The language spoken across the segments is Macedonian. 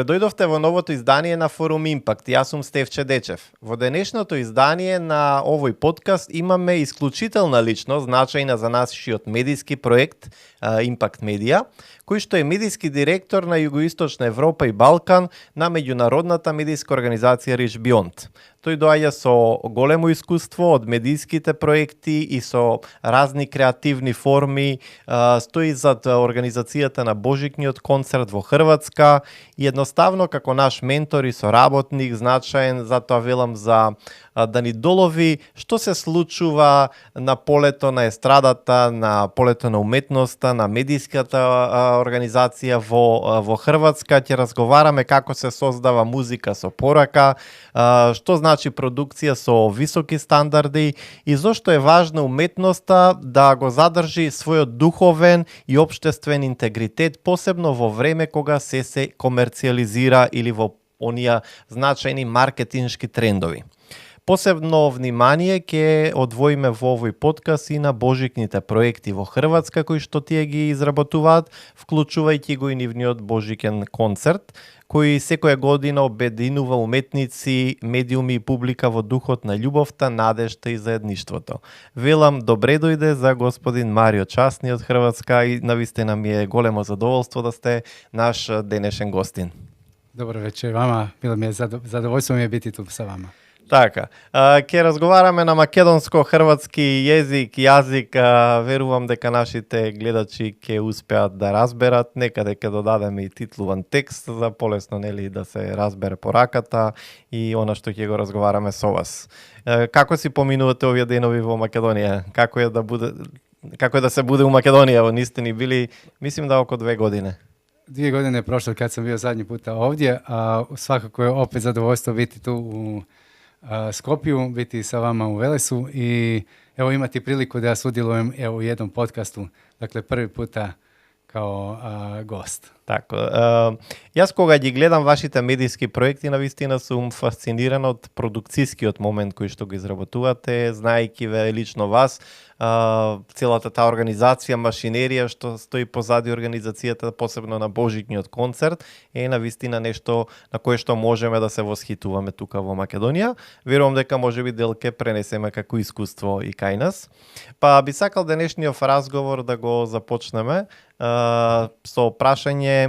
Добре дојдовте во новото издание на Форум Импакт. Јас сум Стефче Дечев. Во денешното издание на овој подкаст имаме исклучителна личност, значајна за нашиот медиски проект Импакт Медија, кој што е медиски директор на Југоисточна Европа и Балкан на меѓународната медиска организација Reach Beyond. Тој доаѓа со големо искуство од медиските проекти и со разни креативни форми, стои зад организацијата на Божикниот концерт во Хрватска и едноставно како наш ментор и соработник значаен, затоа велам за да ни долови што се случува на полето на естрадата, на полето на уметноста, на медиската организација во Хрватска. Ќе разговараме како се создава музика со порака, што значи продукција со високи стандарди и зошто е важна уметноста да го задржи својот духовен и општествен интегритет, посебно во време кога се комерцијализира или во оние значајни маркетиншки трендови. Посебно внимание ќе одвоиме во овој подкаст и на божикните проекти во Хрватска кои што тие ги изработуваат, вклучувајќи го и нивниот божикен концерт, кој секоја година обединува уметници, медиуми и публика во духот на љубовта, надежта и заедништвото. Велам добре дојде за господин Марио Часни од Хрватска и навистина ми е големо задоволство да сте наш денешен гостин. Добро вечер вама, било ми е задоволство ми е бити ту со вама. Така, ќе разговараме на македонско-хрватски јазик, верувам дека нашите гледачи ќе успеат да разберат, некаде ќе додадеме и титлуван текст за полесно нели да се разбере пораката и она што ќе го разговараме со вас. Како си поминувате овие денови во Македонија? Како е да се буде у Македонија? Нисте ни били, мислим да околу 2 години. 2 години е прошло kad sam bio zadnji puta ovdje, a svakako je opet zadovoljstvo biti tu u Skopju, biti sa vama u Velesu i evo imati priliku da ja sudjelujem u jednom podcastu, dakle prvi puta kao gost. Така, јас кога ги гледам вашите медиски проекти, навистина сум фасциниран од продукцијскиот момент кој што го изработувате, знаејќи ве лично вас, целата таа организација, машинерија што стои позади организацијата, посебно на Божикниот концерт, е навистина нешто на кое што можеме да се восхитуваме тука во Македонија. Верувам дека можеби дел ке пренесеме како искуство и кај нас. Па би сакал денешниот разговор да го започнеме со прашање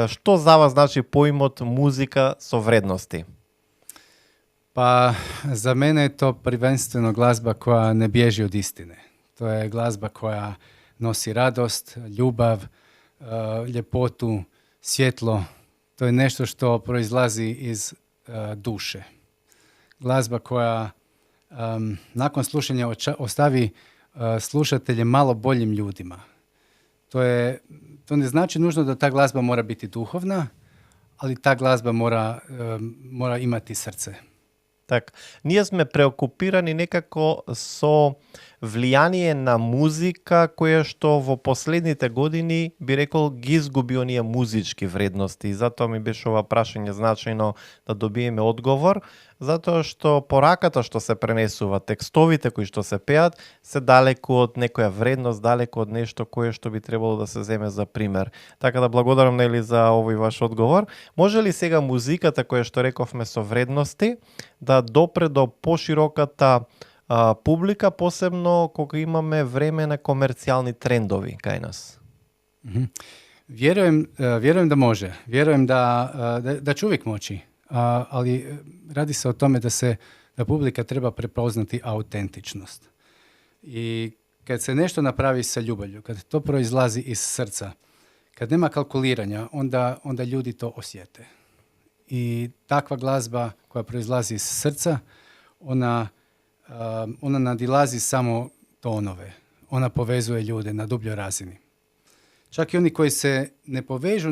што за вас значи поимот музика со вредности? Pa za mene je to prvenstveno glazba koja ne bježi od istine. To je glazba koja nosi radost, ljubav, ljepotu, svjetlo. To je nešto što proizlazi iz duše. Glazba koja nakon slušanja ostavi slušatelje malo boljim ljudima. To ne znači nužno da ta glazba mora biti duhovna, ali ta glazba mora imati srce. Так, ние сме преокупирани некако со влијание на музика која што во последните години би рекол ги изгуби оние музички вредности. И затоа ми беше ова прашање значајно да добиеме одговор, затоа што пораката што се пренесува, текстовите кои што се пеат, се далеку од некоја вредност, далеку од нешто кое што би требало да се земе за пример. Така да благодарам нели за овој ваш одговор. Може ли сега музиката која што рековме со вредности да допре до пошироката публика, посебно кога имаме време на комерцијални трендови кај нас? Vjerujem da može. Vjerujem da će uvijek moći. Ali radi se o tome da publika treba prepoznati autentičnost. I kad se nešto napravi sa ljubavlju, kad to proizlazi iz srca, kad nema kalkuliranja, onda ljudi to osjete. I takva glazba koja proizlazi iz srca, ona nadilazi samo tonove. Ona povezuje ljude na dubljoj razini. Čak i oni koji se ne povežu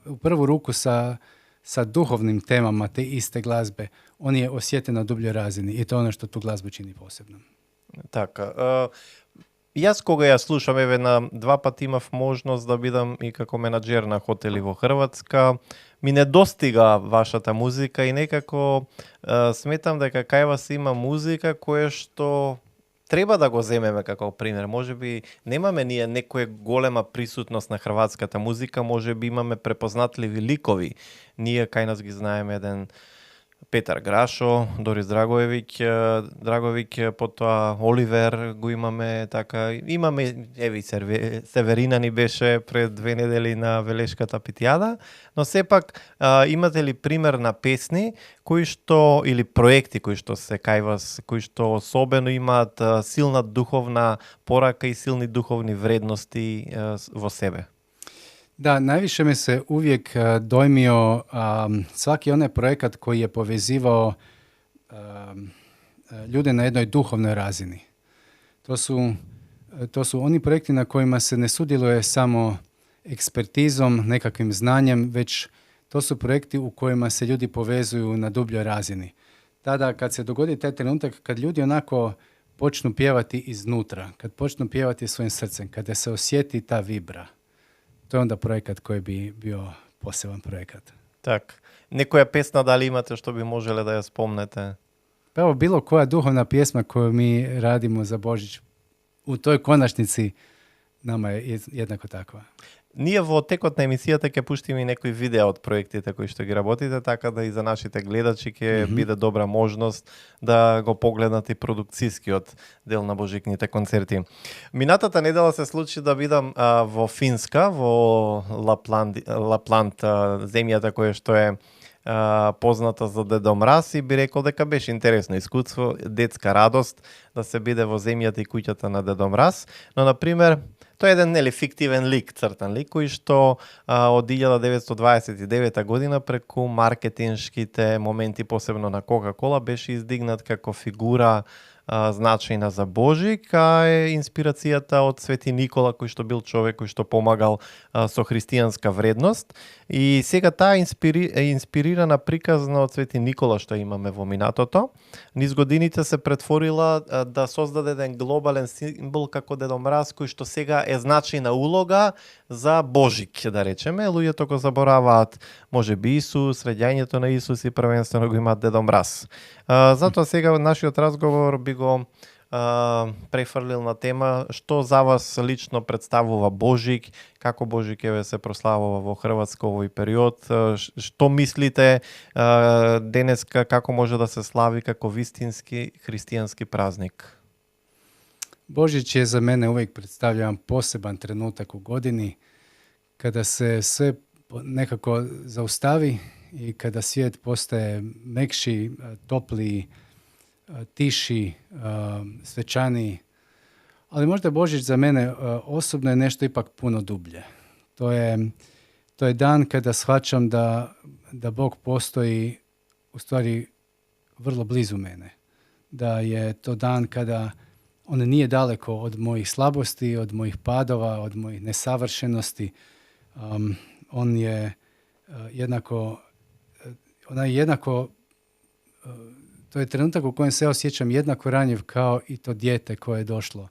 u prvu ruku sa duhovnim temama te iste glazbe, oni je osjete na dubljoj razini i to je ono što tu glazbu čini posebnom. Така, јас кога ја слушам, еве на 2 пати имав можност да бидам и како менаџер на хотели во Хрватска, ми не достига вашата музика и некако сметам дека кај вас има музика која што треба да го земеме како пример. Можеби немаме ние некоја голема присутност на хрватската музика, можеби имаме препознатливи ликови. Ние кај нас ги знаеме еден Петар Грашо, Дорис Драговиќ, потоа Оливер го имаме, така, имаме, еви, Северина ни беше пред 2 недели на Велешката питијада, но сепак имате ли пример на песни кои што, или проекти кои што се кај вас, кои што особено имаат силна духовна порака и силни духовни вредности во себе? Da, najviše me se uvijek dojmio svaki onaj projekat koji je povezivao ljude na jednoj duhovnoj razini. To su oni projekti na kojima se ne sudjeluje samo ekspertizom, nekakvim znanjem, već to su projekti u kojima se ljudi povezuju na dubljoj razini. Tada kad se dogodi taj trenutak, kad ljudi onako počnu pjevati iznutra, kad počnu pjevati svojim srcem, kada se osjeti ta vibra, to je onda projekat koji bi bio poseban projekat. Tak. Nekoja pesna da li imate što bi možele da je spomnete? Pa evo, bilo koja duhovna pjesma koju mi radimo za Božić, u toj konačnici nama je jednako takva. Ние во текот на емисијата ќе пуштиме некои видеа од проектите кои што ги работите, така да и за нашите гледачи ќе биде добра можност да го погледнат и продукцијскиот дел на Божикните концерти. Минатата недела се случи да бидам во Финска, во Лапланд, земјата која што е позната за Дедо Мраз, и би рекол дека беше интересно искуство, детска радост да се биде во земјата и куќата на Дедо Мраз, но на пример тој е еден фиктивен лик, цртан лик, кој што од 1929 година преку маркетиншките моменти, посебно на Кока-Кола, беше издигнат како фигура значајна за Божик, а е инспирацијата од Свети Никола, кој што бил човек кој што помагал со христијанска вредност. И сега таа инспирирана приказна од Свети Никола што имаме во минатото, низ годините се претворила да создаде еден глобален символ како Дедо Мраз, кој што сега е значајна улога за Божик, да речеме. Луѓето го забораваат можеби Исус, раѓањето на Исус и првенствено го имаат Дедо Мраз. Затоа сега нашиот разговор би го префрлил на тема што за вас лично представува Божик, како Божик еве се прославува во Хрватска овој период, што мислите денеска како може да се слави како вистински христијански празник? Božić je za mene uvijek predstavljan poseban trenutak u godini kada se sve nekako zaustavi i kada svijet postaje mekši, topliji, tiši, svečaniji. Ali možda Božić za mene osobno je nešto ipak puno dublje. To je dan kada shvaćam da Bog postoji u stvari vrlo blizu mene. Da je to dan kada on nije daleko od mojih slabosti, od mojih padova, od mojih nesavršenosti. On je jednako, to je trenutak u kojem se osjećam jednako ranjiv kao i to dijete koje je došlo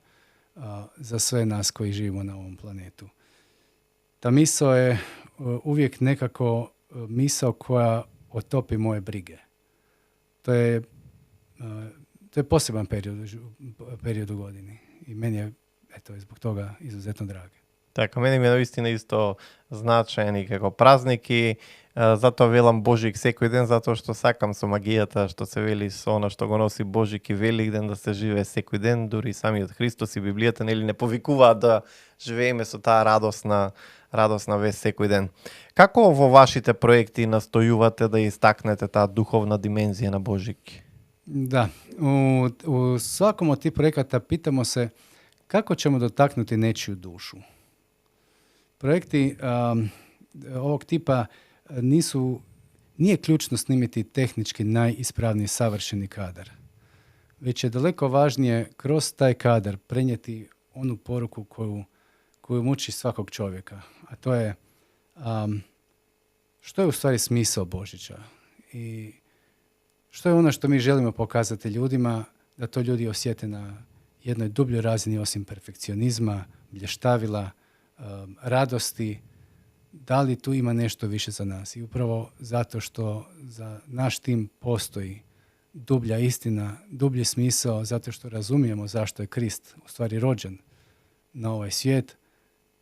za sve nas koji živimo na ovom planetu. Ta misao je uvijek nekako misao koja otopi moje brige. To je poseban period u godini i meni je zbog toga izuzetno drag. Така, мене ми е наистина исто значаен и како празник и затоа велам Божик секој ден, затоа што сакам со магијата што се вели со она што го носи Божик и Великден да се живее секој ден, дури самиот Христос и Библијата нели не повикуваат да живееме со таа радосна вест секој ден. Како во вашите проекти настојувате да истакнете таа духовна димензија на Божик? Da, u svakom od tih projekata pitamo se kako ćemo dotaknuti nečiju dušu. Projekti ovog tipa nije ključno snimiti tehnički najispravniji savršeni kadar, već je daleko važnije kroz taj kadar prenijeti onu poruku koju muči svakog čovjeka, a to je što je u stvari smisao Božića i što je ono što mi želimo pokazati ljudima, da to ljudi osjete na jednoj dubljoj razini osim perfekcionizma, blještavila, radosti, da li tu ima nešto više za nas. I upravo zato što za naš tim postoji dublja istina, dublji smisao, zato što razumijemo zašto je Krist u stvari rođen na ovaj svijet,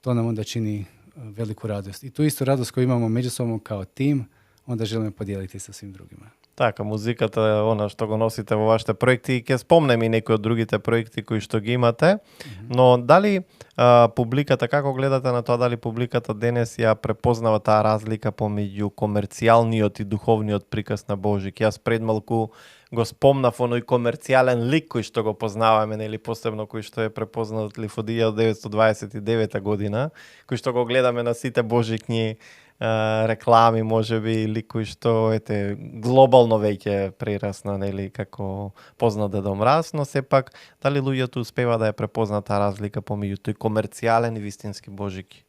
to nam onda čini veliku radost. I tu istu radost koju imamo međusobno kao tim, onda želimo podijeliti sa svim drugima. Така, музиката е она што го носите во вашите проекти и ќе спомнем и некои од другите проекти кои што ги имате, но дали публиката, како гледате на тоа, дали публиката денес ја препознава таа разлика помеѓу комерцијалниот и духовниот приказ на Божик? Јас пред малку го спомнав оној комерцијален лик кој што го познаваме, нели, посебно кој што е препознат од 1929 година, кој што го гледаме на сите Божикни реклами, може би, или кои што глобално веќе прерасна, нели, како познат Дедо Мраз, но сепак дали луѓето успева да ја препознат таа разлика помеѓу тој комерцијален и вистински Божики?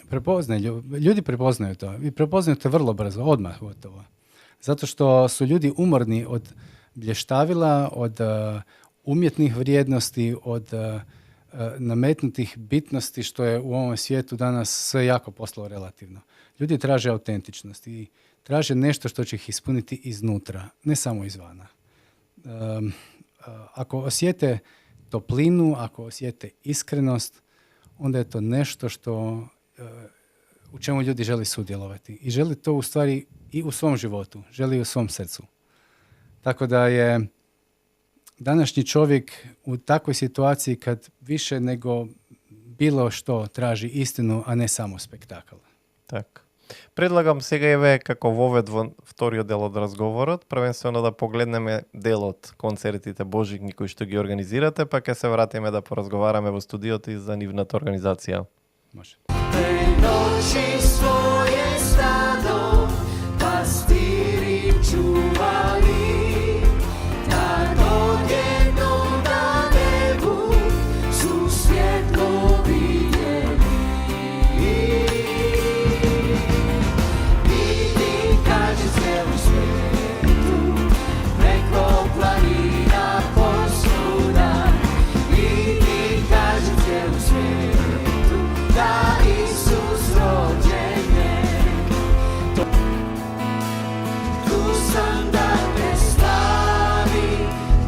Prepoznaju, ljudi prepoznaju to i prepoznaju to vrlo brzo, odmah gotovo. Zato što su ljudi umorni od blještavila, od umjetnih vrijednosti, od nametnutih bitnosti što je u ovom svijetu danas sve jako postalo relativno. Ljudi traže autentičnost i traže nešto što će ih ispuniti iznutra, ne samo izvana. Ako osjete toplinu, ako osjete iskrenost, onda je to nešto što u čemu ljudi žele sudjelovati. I žele to u stvari i u svom životu, žele i u svom srcu. Tako da je današnji čovjek u takvoj situaciji kad više nego bilo što traži istinu, a ne samo spektakl. Так. Предлагам сега еве како вовед во вториот дел од разговорот, првенствено да погледнеме дел од концертите Божикни кои што ги организирате, па ќе се вратиме да поразговараме во студиото и за нивната организација. Може. Prenoći svoje stado, pastiri čuvali, da odjednoga nebu su svjetlo vidjeli. Vidi, kaže cijelu svijetu, preko planina posvuda. Vidi, kaže cijelu svijetu, da Isus rođen je. Tu sam da te slavi,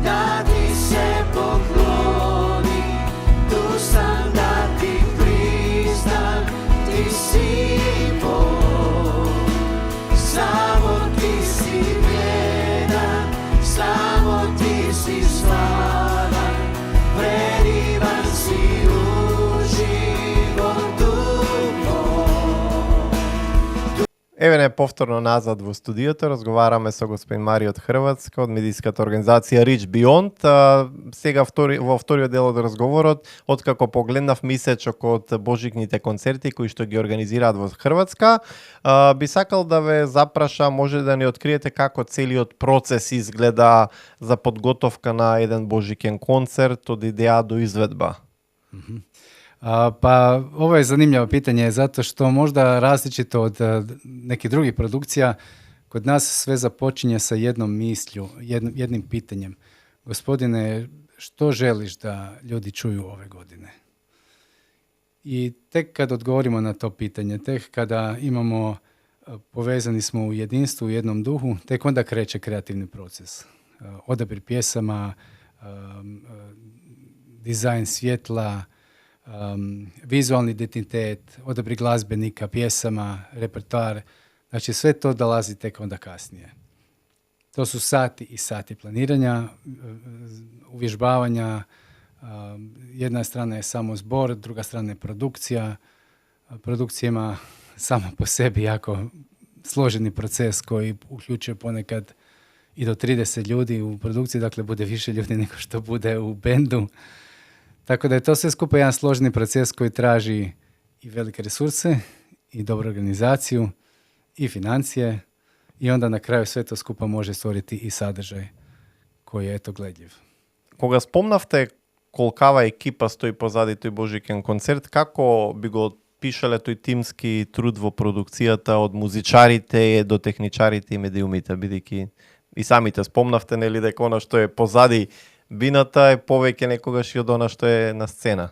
da ti se pokloni. Tu sam da ti priznam, ti si Bog. Samo ti si vrijedan, samo ti si slavan, predivan si u životu mom. Еве не повторно назад во студиото, разговараме со господин Марио од Хрватска, од медиската организација Reach Beyond. Сега во вториот дел од разговорот, откако погледнав мисечок од Божикните концерти кои што ги организираат во Хрватска, би сакал да ве запрашам, може да ни откриете како целиот процес изгледа за подготовка на еден Божикен концерт од идеја до изведба. Pa ovo je zanimljivo pitanje zato što možda različito od nekih drugih produkcija, kod nas sve započinje sa jednom mislju, jednim pitanjem. Gospodine, što želiš da ljudi čuju ove godine? I tek kad odgovorimo na to pitanje, tek kada imamo, povezani smo u jedinstvu, u jednom duhu, tek onda kreće kreativni proces. Odabir pjesama, dizajn svjetla, vizualni identitet, odabir glazbenika, pjesama, repertoar, znači sve to dolazi tek onda kasnije. To su sati i sati planiranja, uvježbavanja, jedna strana je samo zbor, druga strana je produkcija. Produkcija ima sama po sebi jako složeni proces koji uključuje ponekad i do 30 ljudi u produkciji, dakle bude više ljudi nego što bude u bendu. Tako da je to sve skupa jedan složeni proces koji traži i velike resurse, i dobru organizaciju, i financije, i onda na kraju sve to skupa može stvoriti i sadržaj koji je eto gledljiv. Кога спомнавте колкава екипа стои позади тој Божикен концерт, како би го пишале тој тимски труд во продукцијата од музичарите до техничарите и медиумите, бидејќи и самите спомнавте, нели, дека она што е позади бината е повеќе некогаш и од она што е на сцена.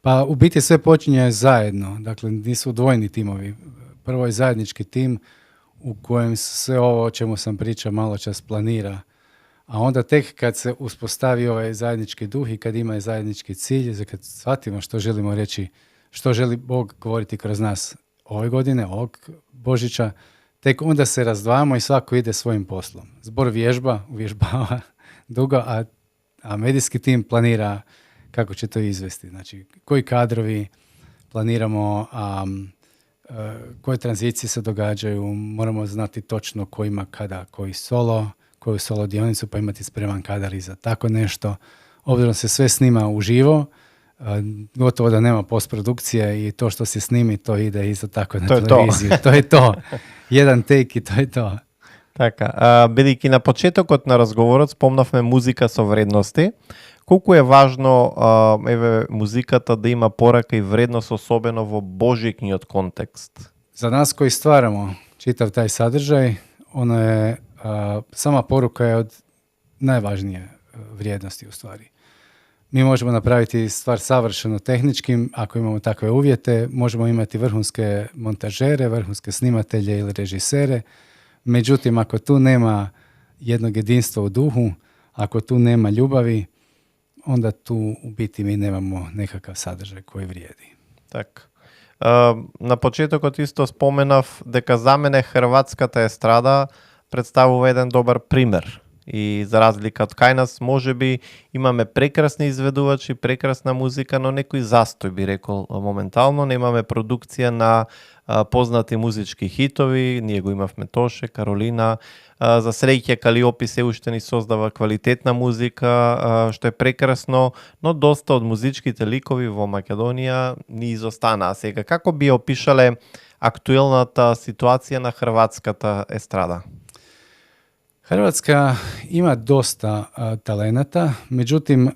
Pa u biti sve počinje zajedno, dakle nisu odvojeni timovi. Prvo je zajednički tim u kojem sve ovo o čemu sam pričao malo čas planira, A onda tek kad se uspostavi ovaj zajednički duh i kad ima zajednički cilj, kad shvatimo što želimo reći, što želi Bog govoriti kroz nas ove godine, ovog Božića, tek onda se razdvajamo i svako ide svojim poslom. Zbor uvježbava dugo, a medijski tim planira kako će to izvesti. Znači, koji kadrovi planiramo, koje tranzicije se događaju, moramo znati točno ko ima kada, koju solo dionicu, pa imati spreman kadar i za tako nešto. Obzirom se sve snima uživo, gotovo da nema postprodukcije i to što se snimi, to ide isto tako na televiziju. To je to. Jedan take i to je to. Така, бидејќи на почетокот на разговорот спомнавме музика со вредности, колку е важно музиката да има порака и вредност, особено во божјиниот контекст? За нас кои стварамо читав тај садржај, оно е сама порука е од најважнije vrijednosti u stvari. Mi možemo napraviti stvar savršeno tehničkim, ako imamo takve uvjete, možemo imati vrhunske montažere, vrhunske snimatelje ili režisere. Međutim, ako tu nema jednog jedinstva u duhu, ako tu nema ljubavi, onda tu u biti mi nemamo nekakav sadržaj koji vrijedi. Так. На почетокот исто споменав дека за мене хрватската естрада представува еден добар пример. И за разлика од кај нас, можеби имаме прекрасни изведувачи, прекрасна музика, но некој застој, би рекол, моментално. Немаме продукција на познати музички хитови, ние го имавме Тоше, Каролина. За среќа Калиопи се уште ни создава квалитетна музика, што е прекрасно, но доста од музичките ликови во Македонија ни изостанаа. Сега, како би опишале актуелната ситуација на хрватската естрада? Hrvatska ima dosta talenata, međutim,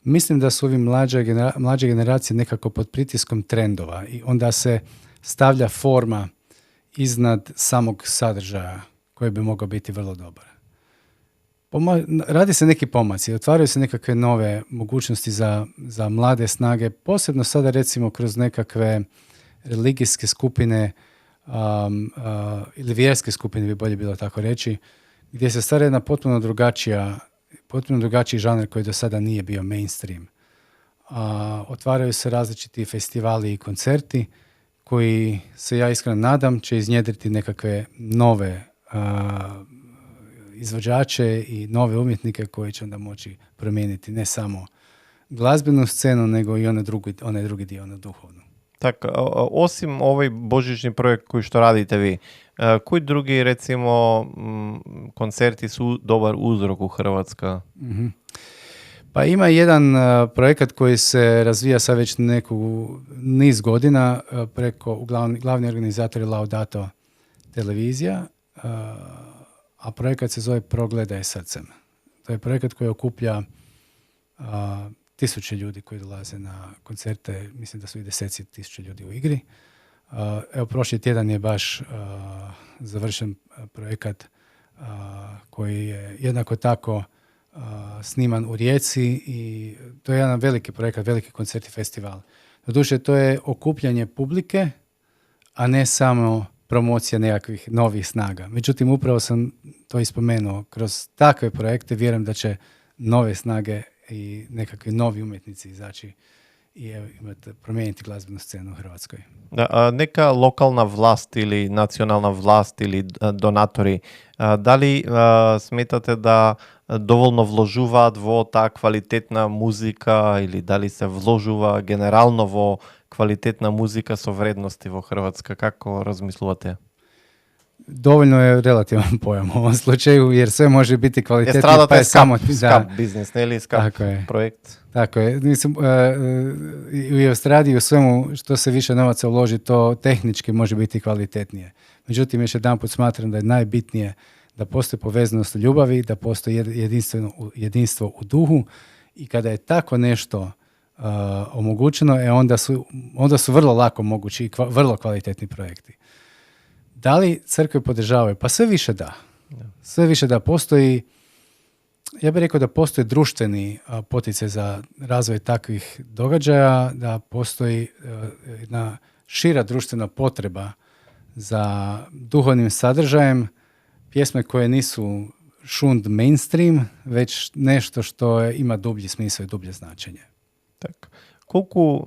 mislim da su ovi mlađe generacije nekako pod pritiskom trendova i onda se stavlja forma iznad samog sadržaja koji bi mogao biti vrlo dobar. Radi se neki pomaci, otvaraju se nekakve nove mogućnosti za mlade snage, posebno sada recimo kroz nekakve religijske skupine, ili vjerske skupine bi bolje bilo tako reći, gdje se stvara jedna potpuno drugačiji žanr koji do sada nije bio mainstream. Otvaraju se različiti festivali i koncerti koji se, ja iskreno nadam, će iznjedriti nekakve nove izvođače i nove umjetnike koji će onda moći promijeniti ne samo glazbenu scenu, nego i onaj drugi dio, ono duhovno. Така, осим овој божични проект кој што радите ви, кои други, рецимо, концерти су добар узрок у Хрватска? Pa ima jedan projekat koji se razvija sad već niz godina preko glavni organizatori Laudato televizija, a projekat se zove Progledaj srcem. To je projekat koji okuplja 1000 ljudi koji dolaze na koncerte, mislim da su i 10.000 ljudi u igri. Evo, prošli tjedan je baš završen projekat koji je jednako tako sniman u Rijeci i to je jedan veliki projekat, veliki koncert i festival. Doduše, to je okupljanje publike, a ne samo promocija nekakvih novih snaga. Međutim, upravo sam to ispomenuo. Kroz takve projekte vjerujem da će nove snage i nekakvi novi umjetnici izaći i promijeniti glazbenu scenu u Hrvatskoj. Neka lokalna vlast ili nacionalna vlast ili donatори, дали сметате да доволно вложуваат во таа квалитетна музика или дали се вложува генерално во квалитетна музика со вредности во Хрватска? Како размислувате? Dovoljno je relativan pojam u ovom slučaju, jer sve može biti kvalitetno. Estradata je skap biznis, ne ili skap projekt? Tako je. Mislim, u estradi i u svemu što se više novaca uloži, to tehnički može biti kvalitetnije. Međutim, još jedanput smatram da je najbitnije da postoji povezanost u ljubavi, da postoji jedinstvo u duhu i kada je tako nešto omogućeno, onda su vrlo lako mogući i vrlo kvalitetni projekti. Da li crkve podržavaju? Pa sve više da. Sve više da postoji, ja bih rekao da postoji društveni poticaj za razvoj takvih događaja, da postoji jedna šira društvena potreba za duhovnim sadržajem, pjesme koje nisu šund mainstream, već nešto što ima dublji smisao i dublje značenje. Так. Колку,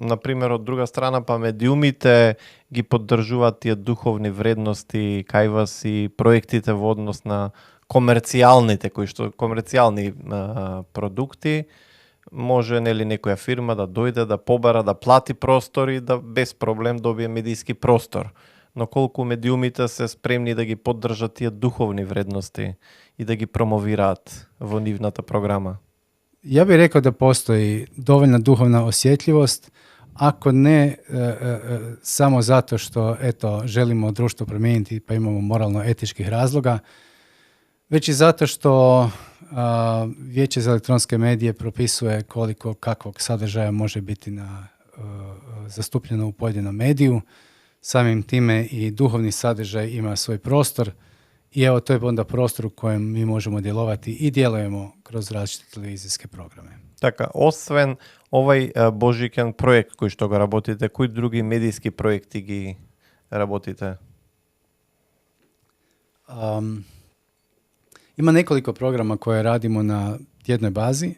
например, од друга страна, па медиумите ги поддржуваат тие духовни вредности кај вас и проектите во однос на комерцијалните, комерцијални продукти, може нели некоја фирма да дојде, да побара, да плати простор и да без проблем добие медиски простор. Но колку медиумите се спремни да ги поддржат тие духовни вредности и да ги промовираат во нивната програма? Ja bih rekao da postoji dovoljna duhovna osjetljivost, ako ne samo zato što želimo društvo promijeniti pa imamo moralno-etičkih razloga, već i zato što Vijeće za elektronske medije propisuje koliko kakvog sadržaja može biti zastupljeno u pojedinom mediju. Samim time i duhovni sadržaj ima svoj prostor i evo to je onda prostor u kojem mi možemo djelovati i djelujemo kroz različite televizijske programe. Така, освен овај Божикен проект кој што го работите, кои други медиски проекти ги работите? Ima nekoliko programa koje radimo na tjednoj bazi.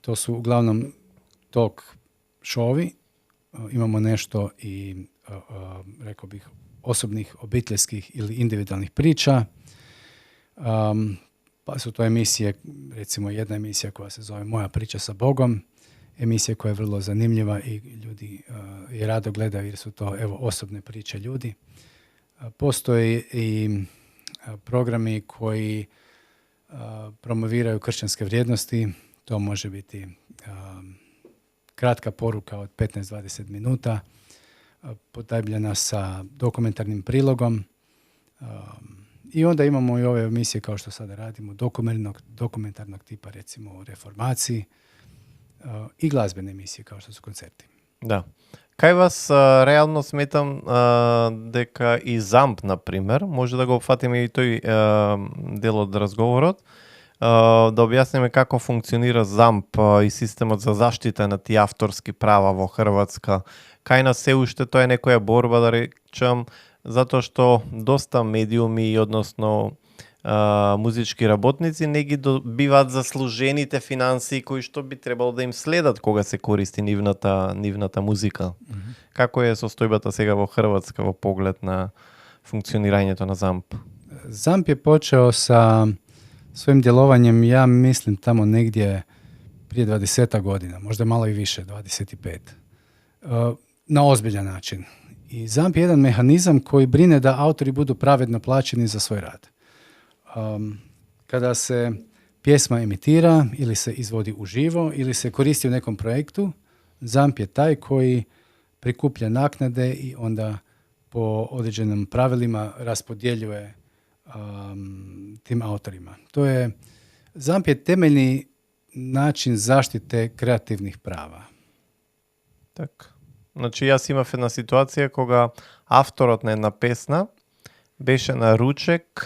To su uglavnom talk showi. Imamo nešto i, rekao bih, osobnih, obiteljskih ili individualnih priča. Pa su to emisije, recimo jedna emisija koja se zove Moja priča sa Bogom. Emisija koja je vrlo zanimljiva i ljudi je rado gledaju jer su to osobne priče ljudi. Postoji i programi koji promoviraju kršćanske vrijednosti. To može biti kratka poruka od 15-20 minuta, potajbljena sa dokumentarnim prilogom. I onda imamo i ove emisije kao što sada radimo, dokumentarnog tipa, recimo o reformaciji, i glazbene emisije kao što su koncerti. Да. Кај вас реално сметам дека и ZAMP, например, може да го опфатиме и тој дел од разговорот, да објасниме како функционира ZAMP и системот за заштита на тие авторски права во Хрватска. Кај нас се уште тоа е некоја борба, да речам, затоа што доста медиуми, односно музички работници не ги добиваат заслужените финансии кои што би требало да им следат кога се користи нивната музика. Како е состојбата сега во Хрватска во поглед на функционирањето на ZAMP? ZAMP je počeo sa svojim djelovanjem, ja mislim, tamo negdje prije 20 godina, možda malo i više, 25. Na ozbiljan način. I ZAMP je jedan mehanizam koji brine da autori budu pravedno plaćeni za svoj rad. Kada se pjesma emitira ili se izvodi uživo ili se koristi u nekom projektu, ZAMP je taj koji prikuplja naknade i onda po određenim pravilima raspodjeljuje tim autorima. ZAMP je temeljni način zaštite kreativnih prava. Так. Значи, јас имав една ситуација кога авторот на една песна беше на ручек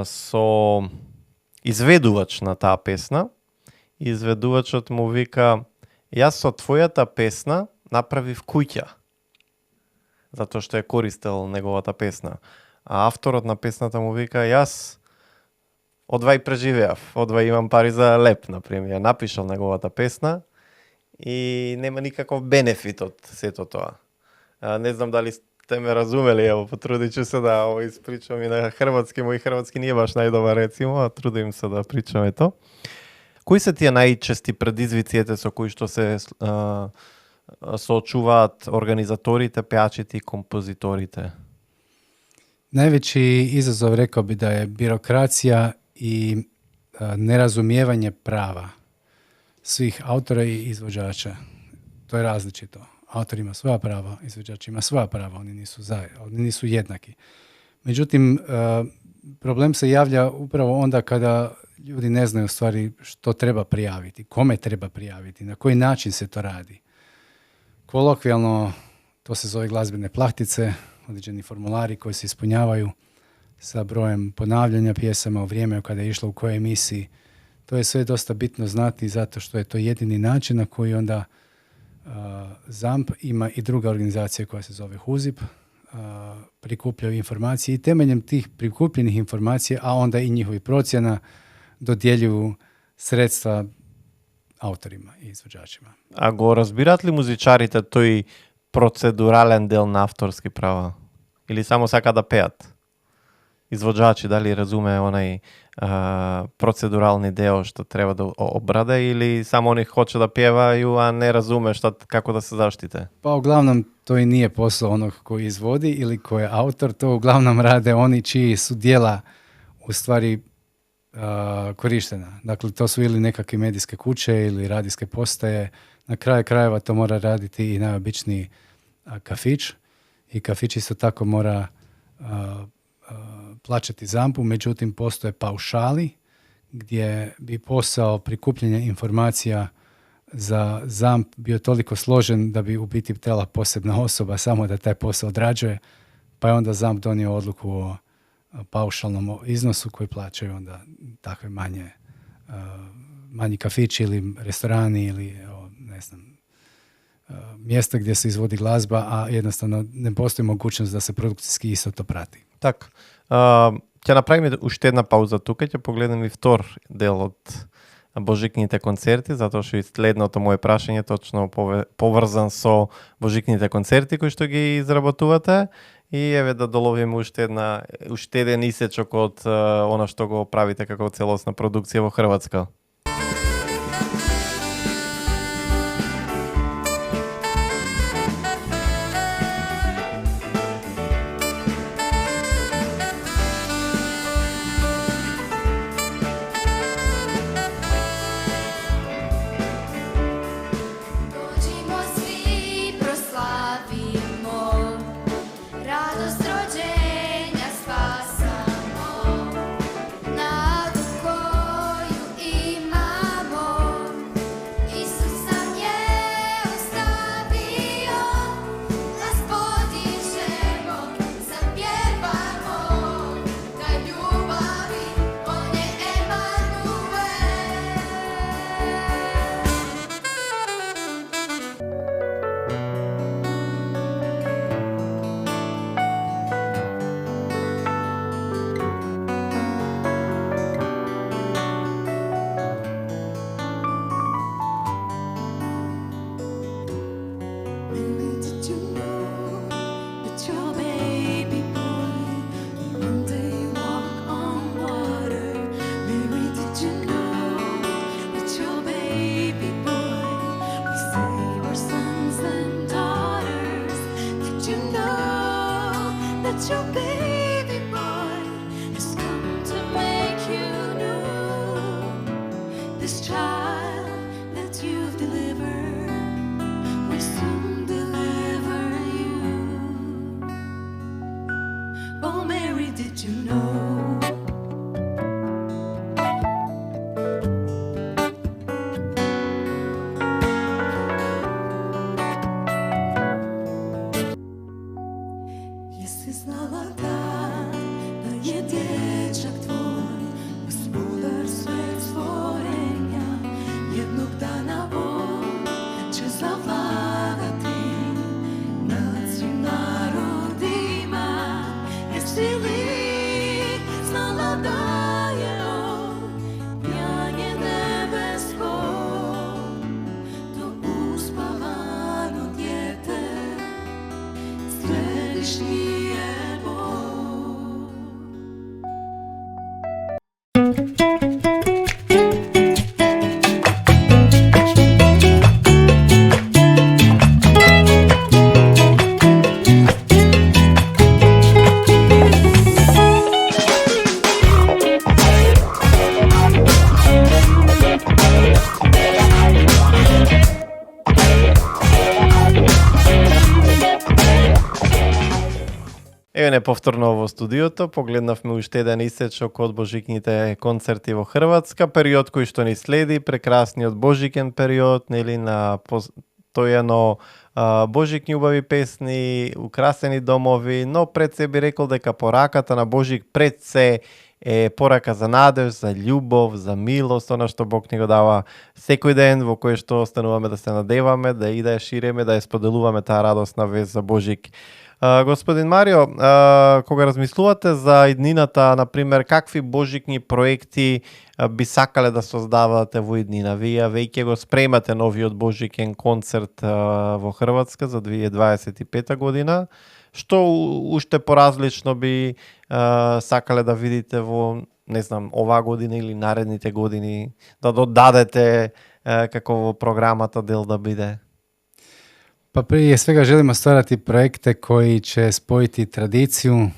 со изведувач на таа песна. Изведувачот му вика: јас со твојата песна направив куќа, затоа што ја користел неговата песна. А авторот на песната му вика: јас одвај преживеав, одвај имам пари за леп, например. Ја напишал неговата песна и нема никаков бенефит од сето тоа. Не знам дали сте ме разумели, ево, потрудичу се да ово испричам и на хрватски. Мој хрватски не е баш најдобар, рецимо, а трудим се да причаме то. Кои се тие најчести предизвиците со кои што се соочуваат организаторите, пеачите и композиторите? Najveći izazov, rekao bi, da je birokracija i nerazumijevanje prava svih autora i izvođača. To je različito. Autor ima svoja prava, izvođač ima svoja prava, oni nisu jednaki. Međutim, problem se javlja upravo onda kada ljudi ne znaju u stvari što treba prijaviti, kome treba prijaviti, na koji način se to radi. Kolokvijalno to se zove glazbene plahtice, određeni formulari koji se ispunjavaju sa brojem ponavljanja pjesama u vrijeme kada je išlo u kojoj emisiji. To je sve dosta bitno znati zato što je to jedini način na koji onda ZAMP ima i druga organizacija koja se zove HUZIP, prikupljaju informacije i temeljem tih prikupljenih informacija, a onda i njihovih procjena, dodjeljuju sredstva autorima и извоđачima. А го разбираат ли музичарите тој процедурален дел на авторски права? Или само сака да пеат? Извоđачи, дали разуме онај процедурални дел што треба да обраде, или само они хоче да певају, а не разуме како да се заштите? Pa uglavnom to i nije posao onog koji izvodi ili koji je autor, to uglavnom rade oni čiji su djela u stvari korištena. Dakle, to su ili nekakve medijske kuće ili radijske postaje. Na kraju krajeva to mora raditi i najobičniji kafić. I kafić isto tako mora plaćati zampu, međutim postoje paušali gdje bi posao prikupljanja informacija za zamp bio toliko složen da bi u biti htjela posebna osoba samo da taj posao odrađuje, pa je onda zamp donio odluku o paušalnom iznosu koji plaćaju onda takve manji kafići ili restorani ili ne znam, mjesta gdje se izvodi glazba, a jednostavno ne postoji mogućnost da se produkcijski isto to prati. Так, ќе направиме уште една пауза тука, ќе погледнеме и втор дел од божикните концерти, затоа што и следното мое прашање точно поврзан со божикните концерти кои што ги изработувате, и еве да доловиме уште еден исечок од она што го правите како целосна продукција во Хрватска. Dođimo svi proslavimo, radost rođenja spasamo, nadu koju imamo, Isus nam je ostavio, glas podižemo, zapjevamo, ka ljubavi, on je Emanuel. Little did you know that your baby boy will one day walk on water? Mary, did you know that your baby boy will save our sons and daughters? Did you know that your baby boy has come to make you new? This child that you've delivered will soon deliver you. Oh, Mary, did you know? Jesi znala da je dječak tvoj gospodar sveg stvorenja? Jednog dana on će zavladati nad svim narodima. Jesi li znala da je on janje nebesko, to uspavano dijete, središnji je Bog. Еве не повторно во студиото, погледнавме уште еден исечок од божикните концерти во Хрватска, период кој што ни следи, прекрасниот божикен период, нели, на постојано божикни убави песни, украсени домови, но пред се би рекол дека пораката на Божик пред се е порака за надеж, за љубов, за милост, она што Бог ни го дава секој ден, во кој што остануваме да се надеваме, да и да ја ширеме, да ја споделуваме таа радосна вест за Божик. Господин Марио, кога размислувате за иднината, например, какви божикни проекти би сакале да создавате во иднина? Вие веќе го спремате новиот божикен концерт во Хрватска за 2025 година. Што уште поразлично би сакале да видите во, не знам, оваа година или наредните години, да додадете како во програмата дел да биде? Pa prije svega želimo stvarati projekte koji će spojiti tradiciju,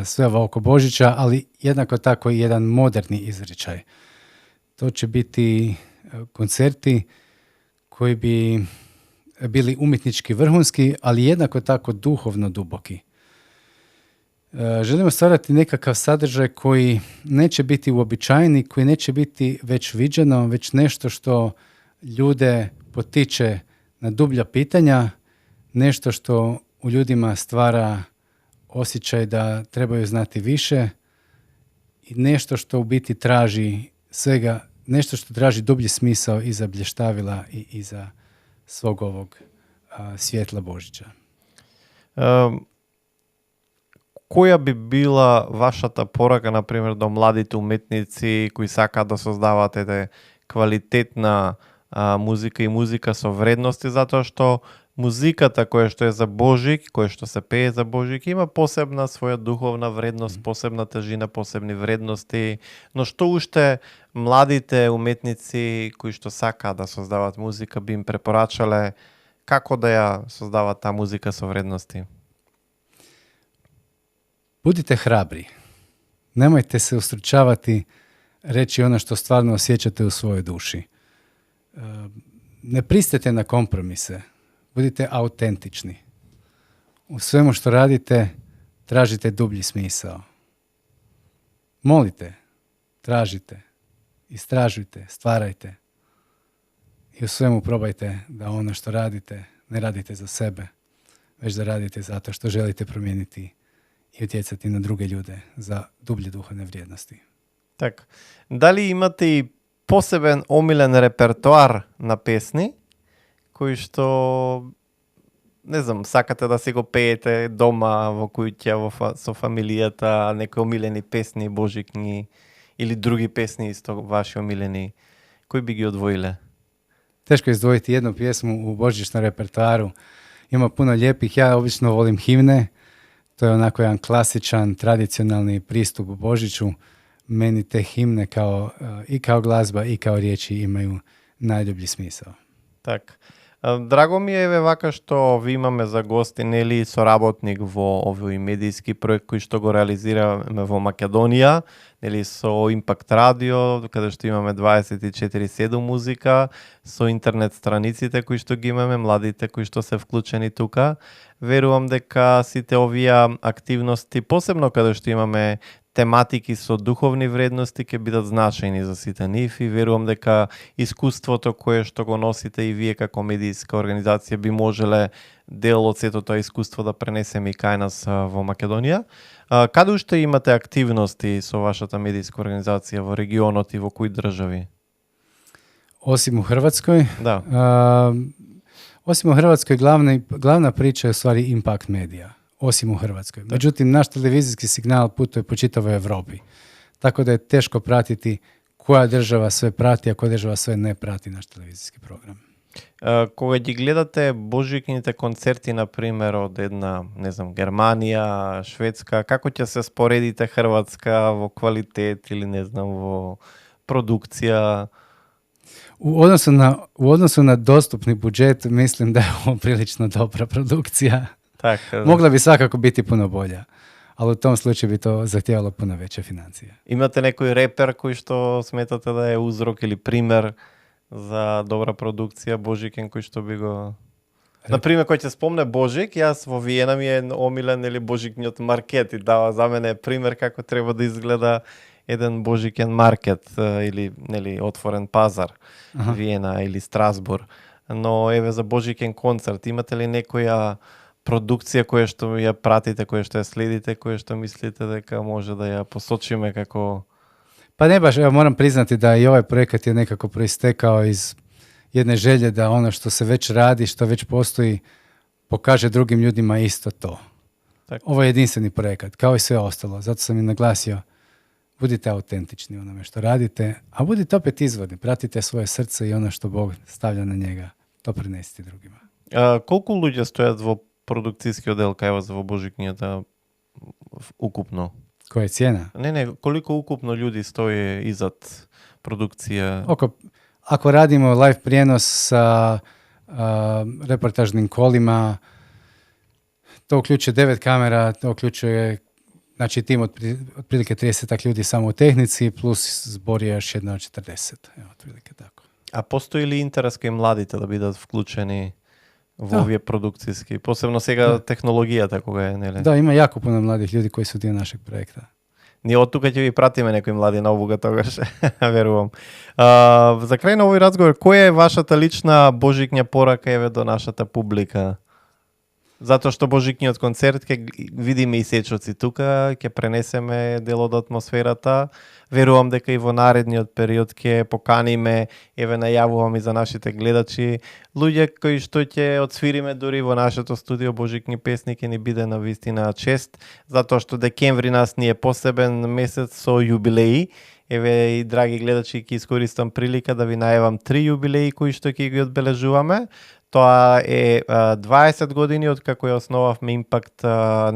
sve ovo oko Božića, ali jednako tako i jedan moderni izričaj. To će biti koncerti koji bi bili umjetnički vrhunski, ali jednako tako duhovno duboki. Želimo stvarati nekakav sadržaj koji neće biti uobičajeni, koji neće biti već viđeno, već nešto što ljude potiče na dublja pitanja, nešto što u ljudima stvara osjećaj da trebaju znati više i nešto što u biti traži svega, nešto što traži dublji smisao iza blještavila i iza svog ovog svjetla Božića. Која би била вашата порака, например, до младите уметници кои сакаат да создават квалитетна музика и музика со вредности, затоа што музиката која што е за Божик, која што се пее за Божик, има посебна своја духовна вредност, посебна тежина, посебни вредности, но што уште младите уметници кои што сакаат да создават музика би им препорачале како да ја создават таа музика со вредности? Budite hrabri. Nemojte se ustručavati reći ono što stvarno osjećate u svojoj duši. Ne pristajte na kompromise. Budite autentični. U svemu što radite, tražite dublji smisao. Molite, tražite, istražujte, stvarajte. I u svemu probajte da ono što radite, ne radite za sebe, već da radite zato što želite promijeniti i utjecati na druge ljude za dublje duhovne vrijednosti. Така. Дали имате и посебен омилен репертоар на песни, кои што, не знам, сакате да си го пеете дома, во куќа, со фамилијата, некои омилени песни, божикни, или други песни исто ваши омилени, кои би ги одвоиле? Teško je izdvojiti jednu pjesmu u božićnom repertoaru. Ima puno lijepih, ja obično volim himne. To je onako jedan klasičan, tradicionalni pristup u Božiću. Meni te himne i kao glazba i kao riječi imaju najdublji smisao. Така. Драго ми е вака што ви имаме за гости, нели, соработник во овој медијски проект кој што го реализираме во Македонија, нели, со Импакт Радио, каде што имаме 24/7 музика, со интернет страниците кои што ги имаме, младите кои што се вклучени тука. Верувам дека сите овие активности, посебно каде што имаме тематики со духовни вредности, ќе бидат значајни за сите нив и верувам дека искуството кое што го носите и вие како медијска организација би можеле дел од сето тоа искуство да пренесеме и кај нас во Македонија. Каде уште имате активности со вашата медијска организација во регионот и во кои држави? Osim u Hrvatskoj, Да. Osim u Hrvatskoj glavna priča je u stvari Impact Media. Osim u Hrvatskoj. Međutim, naš televizijski signal putuje po čitavoj Europi. Tako da je teško pratiti koja država sve prati, a koja država sve ne prati naš televizijski program. Кога ги гледате божикните концерти, например, од една, не знам, Германија, Шведска, како ќе се споредите Хрватска во квалитет или, не знам, во продукција? U odnosu na dostupni budžet mislim da je ovo prilično dobra produkcija. Така. Mogla bi svakako biti puno bolja, ali u tom slučaju bi to zahtijevalo puno veće financije. Имате некој репер кој што сметате да е узрок или пример за добра продукција божикен кој што би го... Например, кој ќе спомне Божик, јас во Виена ми е омилен или божикниот маркет и дава за мене пример како треба да изгледа еден божикен маркет или нели отворен пазар, Виена или Страсбур. Но еве за божикен концерт, имате ли некоја продукција која што ја пратите, која што ја следите, која што мислите дека може да ја посочиме како... Pa ne baš, evo moram priznati da i ovaj projekat je nekako proistekao iz jedne želje da ono što se već radi, što već postoji, pokaže drugim ljudima isto to. Ovo je jedinstveni projekat, kao i sve ostalo. Zato sam i naglasio, budite autentični u onome što radite, a budite opet izvorni. Pratite svoje srce i ono što Bog stavlja na njega. To prenesite drugima. Колку луѓе стојат во продукцијски оддел кај вас во Божикнијата укупно? Koja je cijena? Не, колико укупно људи стои изад продукција? Ako radimo live prijenos sa reportažnim kolima, to uključuje 9 kamera, to uključuje tim otprilike 30 ljudi samo u tehnici, plus zbor je još jedno 40. Evo, otprilike tako. А постои ли интерес кај младите да бидат вклучени во овие продукцијски? Посебно сега технологијата кога е, нели? Da, ima jako puno mladih ljudi koji su dio našeg projekta. Ние од тука ќе ви пратиме некои млади на обуга тогаш, верувам. За крај на овој разговор, која е вашата лична божикња порака еве до нашата публика? Затоа што Божикниот концерт ќе видиме и сечоци тука, ќе пренесеме дел од атмосферата. Верувам дека и во наредниот период ќе поканиме, еве најавувам и за нашите гледачи, луѓе кои што ќе отсвириме дури во нашето студио Божикни песни, ќе ни биде на вистина чест, затоа што декември нас ни е посебен месец со јубилеи. Еве и драги гледачи, ќе искористам прилика да ви најавам 3 јубилеи кои што ќе ги одбележуваме. Тоа е 20 години од како ја основавме Impact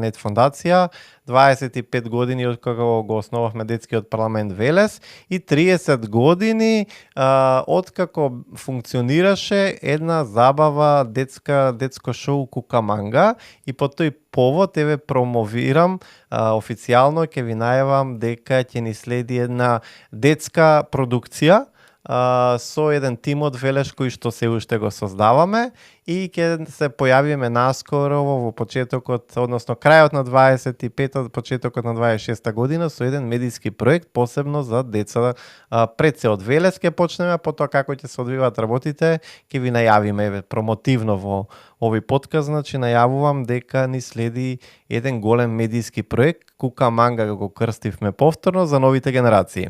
Net фондација, 25 години од како го основавме детскиот парламент Велес и 30 години од како функционираше една забава детско шоу Кукаманга, и по тој повод еве промовирам официјално, ќе ви најавам дека ќе ни следи една детска продукција со еден тим од Велеш кој што се уште го создаваме, и ќе се појавиме наскоро во почетокот, односно крајот на 25-та, почетокот на 26-та година со еден медиски проект посебно за деца. Пред се од Велес ќе почнеме, потоа како ќе се одвиваат работите, ќе ви најавиме еве промотивно во овој подкаст, значи најавувам дека ни следи еден голем медиски проект, Кукаманга го крстивме повторно за новите генерации.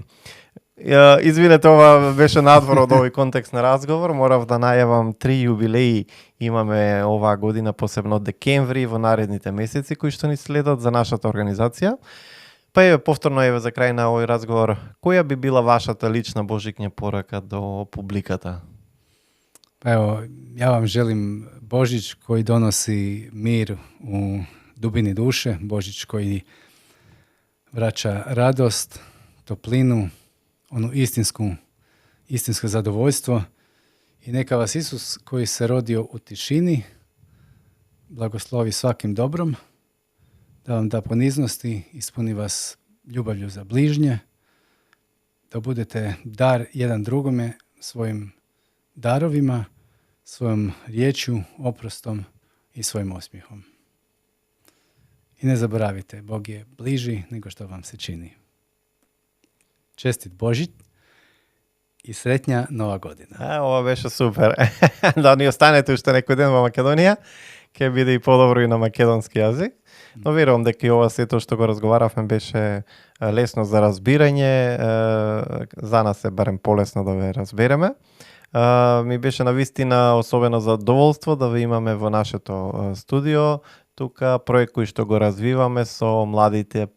Извинете, ова беше надвор од овој контекст на разговор. Морав да најавам 3 јубилеи имаме оваа година, посебно од декември во наредните месеци кои што ни следат за нашата организација. Па еве повторно еве за крај на овој разговор, која би била вашата лична божикња порака до публиката? Evo, ja vam želim Božić koji donosi mir u dubini duše, Božić koji vraća radost, toplinu, ono istinsko zadovoljstvo, i neka vas Isus koji se rodio u tišini blagoslovi svakim dobrom, da vam da poniznosti, ispuni vas ljubavlju za bližnje, da budete dar jedan drugome svojim darovima, svojom riječju, oprostom i svojim osmijehom. I ne zaboravite, Bog je bliži nego što vam se čini. Čestit Božić и среќна нова година. Ова беше супер. Да ни останете уште некој ден во Македонија, ќе биде и подобро и на македонски јазик. Но верувам дека и ова сето што го разговаравме беше лесно за разбирање, за нас е барем полесно да ве разбереме. Ми беше навистина особено задоволство да ве имаме во нашето студио. Тука проект кој што го развиваме со младите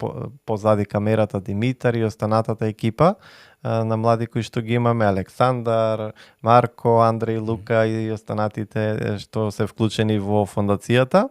позади камерата Димитар и останатата екипа на млади кои што ги имаме, Александар, Марко, Андреј, Лука и останатите што се вклучени во фондацијата.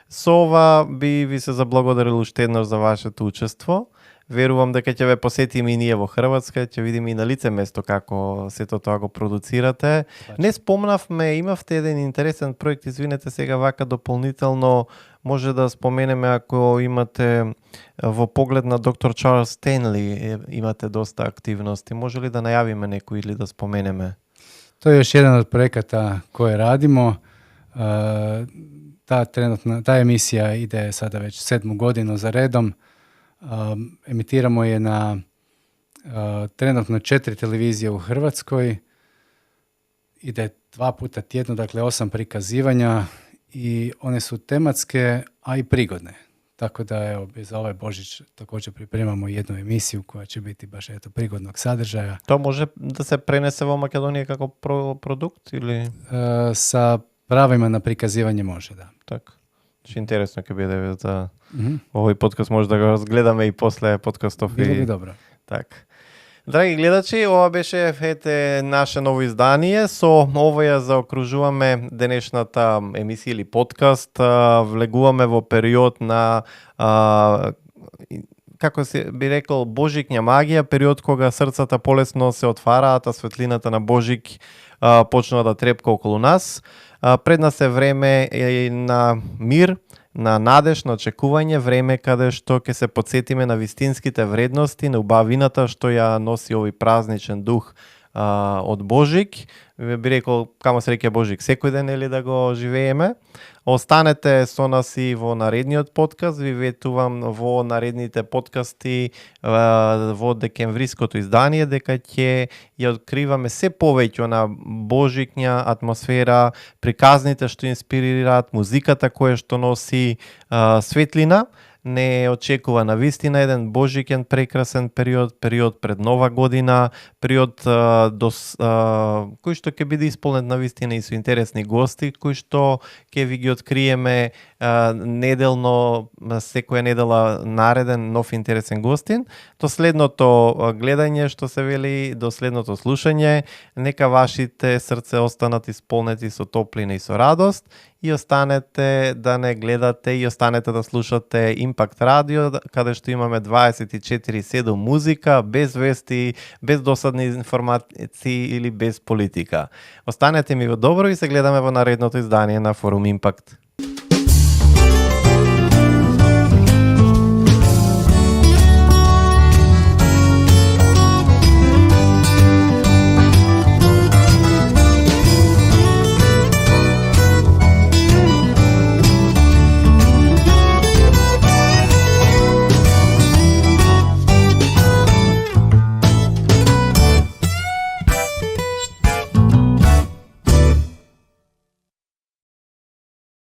Со ова би ви се заблагодарил уште еднаш за вашето учество. Верувам дека ќе ве посетиме и ние во Хрватска, ќе видиме и на лице место како сето тоа го продуцирате. Не спомнавме, имавте еден интересен проект, извинете сега вака дополнително, може да споменеме ако имате во поглед на доктор Чарлс Стенли, имате доста активности. Може ли да најавиме некој или да споменеме? To je još jedan od projekata koje radimo. Ta emisija ide sada već 7. godinu za redom. Emitiramo je na trenutno 4 televizije u Hrvatskoj. Ide 2 puta tjedno, dakle 8 prikazivanja, i one su tematske, a i prigodne. Tako da evo, za ovaj Božić također pripremamo jednu emisiju koja će biti baš prigodnog sadržaja. To može da se prenese во Македонија како продукт или? Sa pravima na prikazivanje može, da. Так. Че интересно ќе биде за овој подкаст, може да го разгледаме и после подкастов. Било би добро. Так. Драги гледачи, ова беше наше ново издание. Со овоја заокружуваме денешната емисија или подкаст. Влегуваме во период на како се би рекол, божикња магија, период кога срцата полесно се отвараат, а светлината на Божик почнува да трепка околу нас. Пред нас е време на мир, на надеж, на очекување, време каде што ќе се потсетиме на вистинските вредности, на убавината што ја носи овој празничен дух од Божик. Би рекол, камо среќа Божик секој ден, или да го живееме. Останете со нас и во наредниот подкаст. Ви ветувам во наредните подкасти во декемвриското издание дека ќе ја откриваме се повеќе на божикња атмосфера, приказните што инспирираат, музиката која што носи светлина. Не очекува на вистина еден божикен прекрасен период пред Нова година, период кој што ќе биде исполнет на вистина и со интересни гости, кои што ќе ви ги откриеме неделно, секоја недела нареден нов интересен гостин. До следното гледање, што се вели, до следното слушање, нека вашите срце останат исполнети со топлина и со радост, и останете да не гледате и останете да слушате Импакт Радио, каде што имаме 24/7 музика, без вести, без досадни информации или без политика. Останете ми во добро и се гледаме во наредното издание на Форум Импакт.